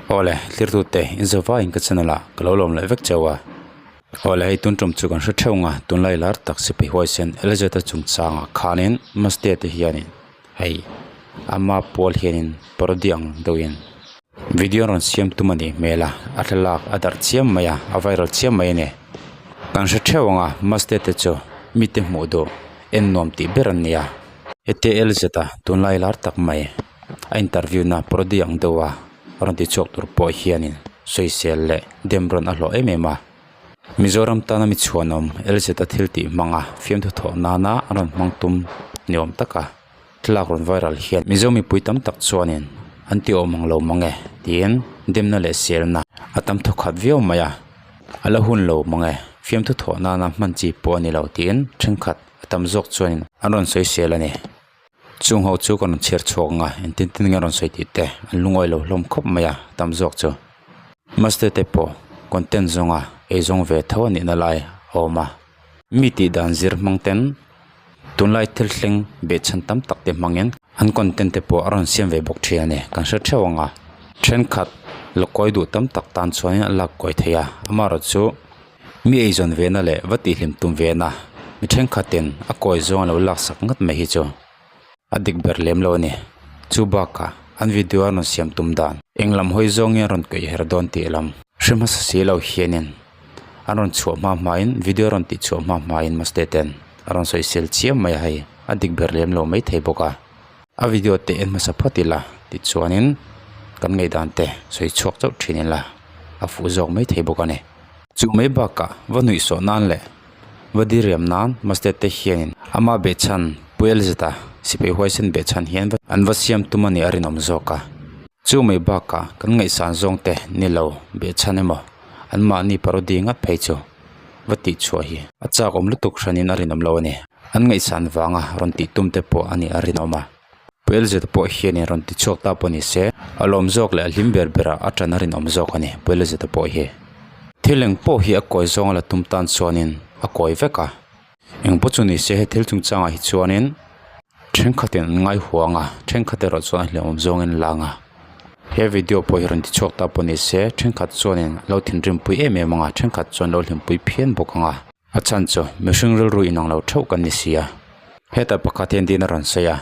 Awle, thlir tute in zavaiin ka channel ah ka lo lawm leh vek cheu a. Awle, hei tun tum chu kan hre theuh ang a, tunlai lar tak sipai huaisen Elizabeth-a chungchangah khanin Mastea te hianin hei ama pawl hianin parody ang deuhin video an rawn siam tum a nih hmel a, a thlalak a darh chiam mai a, a viral chiam mai a ni. Kan hre theuh ang a, Mastea te chu mite hmuh duh en nuam tih ber an ni a. Heti Elizabeth-a tunlai lar tak mai a interview na parody ang deuh a rawn ti chhuak tur pawh hianin sawisel leh dem rawn a hlawh em em a. Mizoram tana mi chhuanawm Elizabeth-a thil tih hmanga fiamthu thawh nana an rawn hmang tum ni awm taka thlalak rawn viral hian Mizo mipui tam tak chuanin an ti awm ang lo mang e tiin demna leh selna a tam thawkhat viau mai a, a la hun lo mang e fiamthu thawh nana hman chi pawh a ni lo tiin thenkhat a tam zawk chuanin an rawn sawisel a ni. Chung ho chu ka rawn chhiar chhuak ang a, engtin tin nge rawn sawi tih te an lungawi lo hlawm khawp mai a tam zawk chu. Maste te pawh content zawnga ei zawng ve tho a nihna lai a awm a. Mi tih dan zir hmang ten tunlai thil thleng behchhan tam tak te hmangin an content te pawh a rawn siam ve bawk thin a ni. Kan hre theuh ang a, thenkhat la kawi duh tam tak tan chuanin a lak kawi thei a, amaherawhchu Mi eizawn vena leh va tihhlim tum vena mi thenkhatin a kawi zawng a lo laksak ngat mai hi chu a dik ber lem lo a ni. Chu bakah an video a rawn siam tum dan eng lam hawi zawngin a rawn kaih her dawn tih lam hre hmasa si lo hianin an rawn chhuah hma hmain video a rawn tih chhuah hma hmain maste ten a rawn sawisel chiam mai a hei a dik ber lem lo maithei bawk a. A video te en hmasa phawt ila tichuanin kan ngaihdan te sawi chhuak chauh thin ila a fuh zawk mai thei bawk a ni. Chu mai bakah va nuih sawh nan leh va diriam nan Master te hianin ama behchhan Pu Elzeta sipai huaisen behchhan hian an va siam tum a nih a rinawm zawk a. Chu mai bakah kan ngaihsan zawng te ni lo behchhan emaw anmahni parody ngat phei chu va tih chhuah hi a chak awm lutuk hranin a rinawm lo a ni. An ngaihsan vanga rawn tih tum te pawh a nih a rinawm a. Pu Elzeta pawh hianin rawn ti chhuak ta pawh ni se, a lawm zawk leh a hlim ber berah a tan a rinawm zawk a ni Pu Elzeta pawh hi. Thil eng pawh hi a kawi zawnga la tum tan chuanin a kawi vek a. Eng pawh chu ni se he thil chungchangah hi chuanin thenkhatin an ngai huang a, thenkhat erawh chuan a hlimawm zawngin an lang a. He video pawh hi rawn ti chhuak ta pawh ni se, thenkhat chuanin lo thinrimpui em em ang a, thenkhat chuan lo hlimpui phian bawk ang a. A chhan chu mihring rilru inang lo theuh kan ni si a. Heta pakhat hian din a rawn sawi a,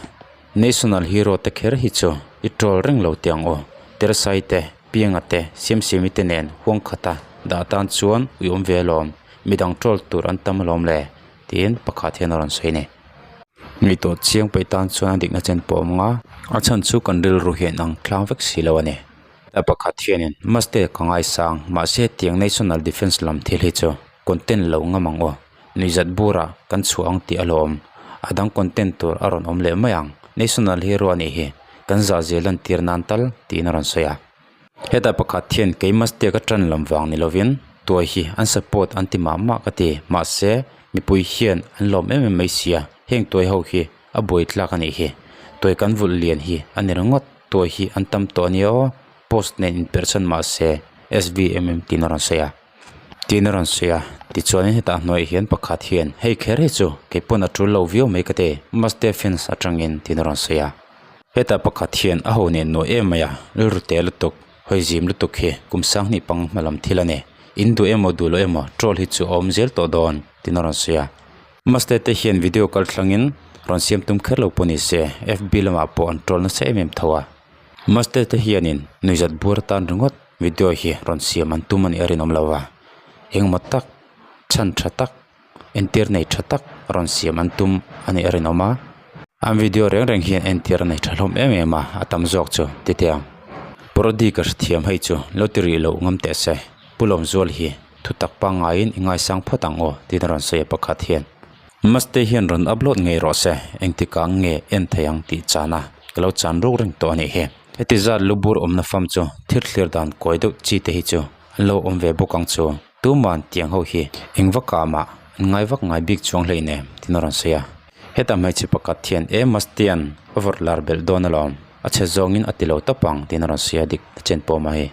National hero te kher hi chu i troll reng lo teh ang aw. Teresai te, Pianga te, Siamsiami te nen huang khata dah atan chuan ui awm ve alawm, midang troll tur an tam alawm le, tiin pakhat hian a rawn sawi a ni. Ngaihtuah chiang paih tan chuan a dikna chen pawh a awm ang a, a chhan chu kan rilru hian ang tlang vek si lo a ni. A pakhat hianin Maste ka ngaisang, mahse tiang National Defence lam thil hi chu content lo ngam ang aw, nuihzat bura kan chhuah ang tih a lawm, a dang content tur a rawn awm leh mai ang, National Hero a nih hi, kan zah zia lantir nan tal tiin a rawn sawi a. Hetah pakhat hian keima stake a tan lam vang ni lovin tuai hi an support an ti mah mah ka ti, mahse mipui hian an lawm em em mai sia, heng tuai ho hi a buai tlak a nih hi, tuai kan vulh lian hi a ni ringawt, tuai hi an tam tawh a nia aw, post nen inperhsan mahse SVMM tiin a rawn sawi a. Tiin a rawn sawi a, tichuanin hetah hnuaiah hian pakhat hian hei kher hi chu kei pawn a tul lo viau mai ka ti, Maste fans atangin tiin a rawn sawi a. Hetah pakhat hian a ho nen nuai em mai a, rilru te lutuk, hawi zim lutuk hi kum sanghnih pang hma lam thil a ni, in duh emaw duh loh emaw troll hi chu a awm zel tawh dawn tiin a rawn sawi a. Maste te hian video kal thlangin rawn siam tum kher lo pawh ni se, FB lamah pawh an troll nasa em em tho a. Maste te hianin nuihzat bur atan ringawt video hi rawn siam an tum a nih a rinawm lo a, engemaw tak chhan tha tak entir nei tha tak rawn siam an tum a nih a rinawm a, an video reng reng hian entir a nei tha hlawm em em a, a tam zawk chu titiang parody ka hrethiam hei chu lo ti rih loh ngam teh se Pu Lawmzual hi thutak pangngaiin i ngaisang phawt ang aw tiin a rawn sawi a pakhat hian. Maste hian rawn upload ngei rawh se, engtikah nge en thei ang tih chana ka lo chan ruk reng tawh a nih hi. Heti zat lubur awmna fam chu thil thlir dan kawi deuh chi te hi chu an lo awm ve bawk ang chu. Tuman tiang ho hi eng vaka mah an ngai vak ngai bik chuang hlei nem tiin a rawn sawi a. Heta hmeichhe pakhat hian e Mastean a vawrh lar belh dawn alawm, a chhe zawngin a ti lo tawp ang tiin a rawn sawi a dik a chen pawh mai.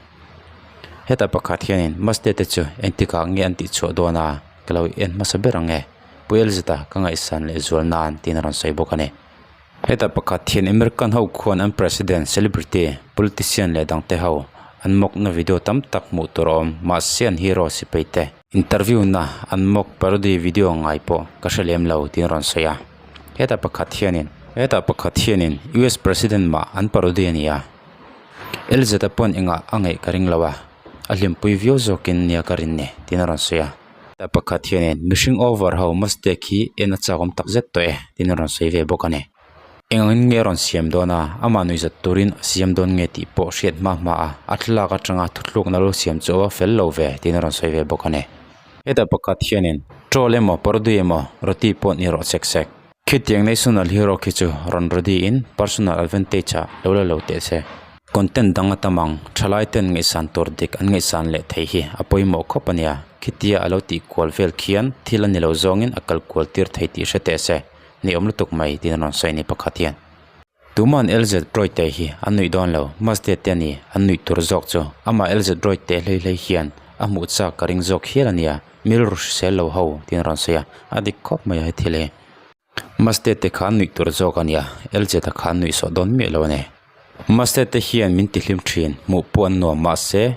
Heta pakhat hianin Maste te chu engtikah nge an tihchhuah dawn a ka lo en hmasa ber ang e. Pu Elzeta ka ngaihsan leh zual nan tiin a rawn sawi bawk a ni. Heta pakhat hian American ho khuan an President, Celebrity, Politician leh dangte ho an mock na video tam tak hmuh tur a awm mahse an hero sipai te interview na an mock parody video ngai pawh ka hre lem lo tiin a rawn sawi a hetah pakhat hianin hetah pakhat hianin U_S president mah an parody a ni a L_Z a pawn engah a ngaih ka ring lo a a hlimpui viau zawkin nia ka rin ni tiin a rawn sawi a. Ta pakhat hianin mihring over ho mistake hi en a chak awm tak zet tawh e tiin a rawn sawi ve bawk a ni. Eng angin nge a rawn siam dawn a, amah nuihzat turin a siam dawn nge tih pawh hriat hma hma a, a thlalak atanga thuthlukna lo siam chu a fel lo ve tiin a rawn sawi ve bawk a ni. Heta pakhat hianin troll emaw parody emaw roti pawh ni rawh sek sek. Khitiang national hero khi chu rawn ready in personal advantage ah lo la lo teh se. Content dang a tam ang, thalai ten ngaihsan tur dik an ngaihsan leh thei hi a pawimawh khawp a nia. Khitia a lo tih kual vel khian thil a ni lo zawngin a kal kual tir thei tih hre teh se, ni awm lutuk mai tiin a rawn sawi a ni pakhat hian. Tuman LZ Droid te hi an nuih dawn lo, Mazda te a ni, an nuih tur zawk chu. Amah LZ Droid te hlei hlei hian a hmuh chak ka ring zawk hial a nia, milru hrisel lo ho tiin a rawn sawi a, a dik khawp mai a hethil hi. Mazda te kha an nuih tur zawk a nia, LZ a kha an nuih sawh dawn miah lo a ni. Mazda te hian min tihlim thin, hmuh pawh an nuam mahse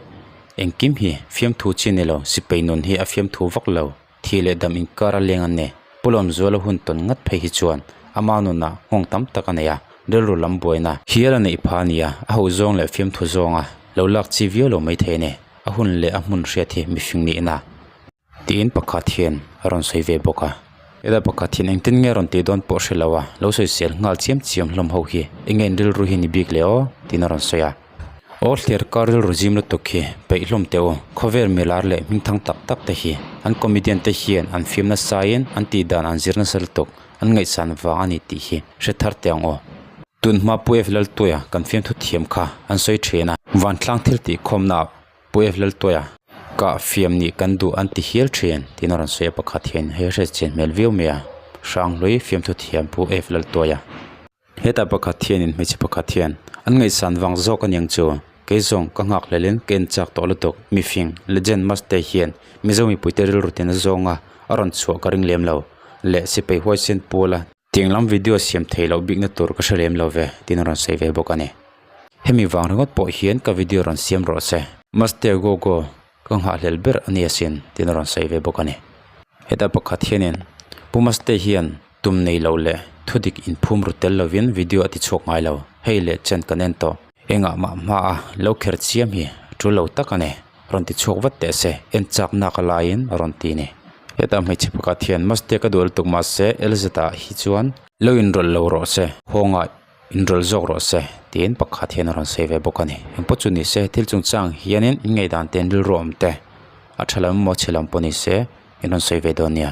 engkim hi fiamthu chi a ni lo, sipai nun hi a fiamthu vak lo. Thi leh dam inkar a leng an ni. Pu Lawmzuala hun tawn ngat phei hi chuan ama nunah nghawng tam tak a nei a, rilru lam buaina hial a neih pha a ni a, a ho zawng leh fiamthu zawnga lo lak chi viau lo maithei a ni. A hun leh a hmun hriat hi mihring nihna tiin pakhat hian a rawn sawi ve bawk a. Heta pakhat hian engtin nge a rawn tih dawn pawh hre lo a, lo sawisel nghal chiam chiam hlawm ho hi enge in rilru hi ni bik le aw tiin a rawn sawi a. Aw hliar kar rilru zim lutuk hi peih hlawm teh u, khawvel milar leh hmingthang tak tak te hi an comedian te hian an fiam nasa in an tih dan an zir nasa lutuk, an ngaihsan vang a ni tih hi hre thar teh ang aw. Tun hma Pu F Laltuia kan fiamthu thiam kha an sawi thin a, vantlang thil tih khawmna ah Pu F Laltuia kah fiam nih kan duh an ti hial thin tiin a rawn sawi a pakhat hian hei hriat chian hmel viau mai a, Hranghlui fiamthu thiam Pu F Laltuia. Hetah pakhat hianin hmeichhe pakhat hian an ngaihsan vang zawk a niang chu kei zawng ka nghak hlelin ka en chak tawh lutuk mifing legend maste hian mizo mipuite rilru tina zawnga a rawn chhuah ka ring lem lo leh sipai huaisen pawla tiang lam video siam thei loh bikna tur ka hre lem lo ve tiin a rawn sawi ve bawk a ni. Hemi vang ringawt pawh hian ka video rawn siam rawh se. Maste go go ka nghahhlel ber a ni asin tiin a rawn sawi ve bawk a ni. Hetah pakhat hianin Pu Maste hian Tum nei lo leh thudik inphum ru tel lovin video a ti chhuak ngai lo. Hei leh chen kan en tawh. Engah mah hma a lo kher chiam hi tul lo tak a ni. Rawn ti chhuak vat teh se, en chak nak a laiin a rawn ti ni. Hetah hmeichhe pakhat hian Maste ka duh lutuk mahse Elzeta hi chuan lo inrawlh lo rawh se, khawngaih inrawlh zawk rawh se tiin pakhat hian a rawn sawi ve bawk a ni. Engpawh chu ni se thil chungchang hianin in ngaihdan te in rilru awm te a tha lam emaw chhe lam pawh ni se in rawn sawi ve dawn nia.